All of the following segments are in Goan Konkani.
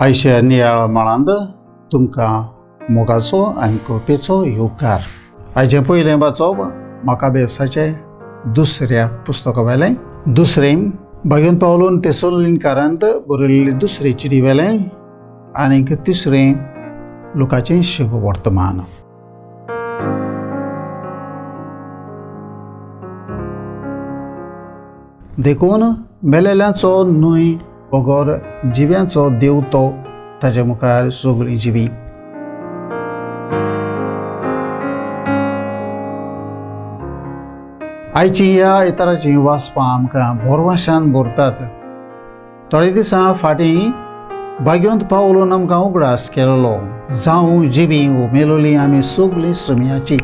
आयच्या नियाळ माळांत तुमकां मोगाचो आनी कृपेचो येवकार. आयचें पयलें वाचप म्हाका बेवसाचें दुसऱ्या पुस्तका वेलें, दुसरें भाग्योन पावलून तेसोलिनकारांत बरयल्ले दुसरे चिटी वेलें, आनीक तिसरें लोकाचें शुभ वर्तमान. देखून मेलेल्यांचो न्हय बगर जिव्यांचो देव तो, ताजे मुखार सगळीं जिवी. आयची ह्या आयताराची वाचपां आमकां भोरवाशान भरतात. थोडे दिसां फाटीं भाग्योंत पावलून आमकां उगडास केलेलो, जावं जिवी मेलोली आमी सगळीं सुमयाची.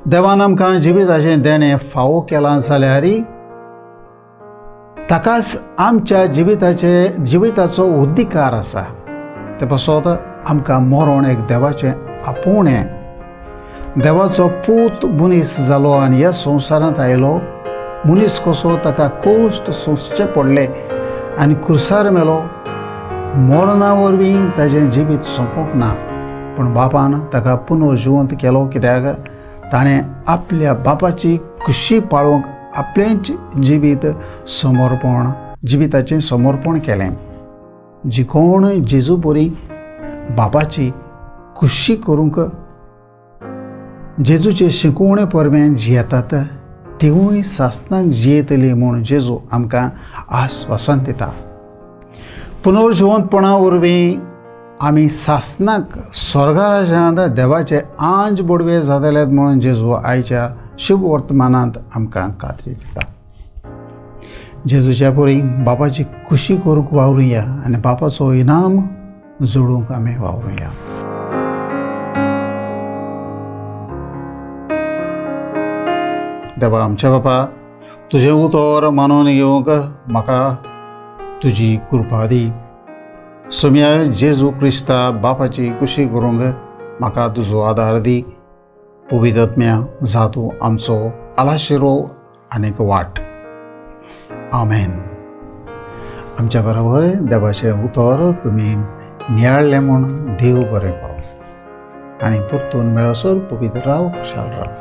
देवान आमकां जिविताचें देणें फावो केलां जाल्यार ताकाच आमच्या जिविताचो अधिकार आसा. ते पासत आमकां मरण एक देवाचें आपोवणें. देवाचो पूत मनीस जालो आनी ह्या संवसारांत आयलो. मनीस कसो ताका कश्ट सोंसचे पडले आनी कुर्सार मेलो. मरणा वरवीं ताजें जिवीत सोंपोवंक ना, पूण बापान ताका पुनर्जिवंत केलो. कित्याक ताणें आपल्या बापाची खुशी पाळोवंक आपलेंच जिवीत समर्पण जिविताचें समर्पण केलें. जी कोण जेजू बरी बापाची खुशी करूंक जेजूचे शिकवणे परमेन जियेतात तिवूय सासनाक जियेतली म्हूण जेजू आमकां आस्वासन दिता. पुनर्जिवंतपणा वरवीं आमी सासनाक स्वर्गराज्यांत देवाचे आंज बोडवे जातले म्हणून जेजू आयच्या शुभ वर्तमानांत आमकां खात्री दिता. जेजूच्या परी बापाची खुशी करूंक वावरुया आनी बापाचो इनाम जोडूंक आमी वावरुया. देवा आमच्या बापा, तुजें उतर मानून घेवंक म्हाका तुजी कृपा दी. सोम्या जेजू क्रिस्ता बापाची खुशी करूंक म्हाका तुजो आदार दी. पवित्र जा तूं आमचो आलाशिरो आनीक वाट. आमेन. आमच्या बरोबर देवाचें उतर तुमी नियाळ्ळें म्हूण देव बरें करूं आनी परतून मेळसर पवित्र राव, खुशाल राव.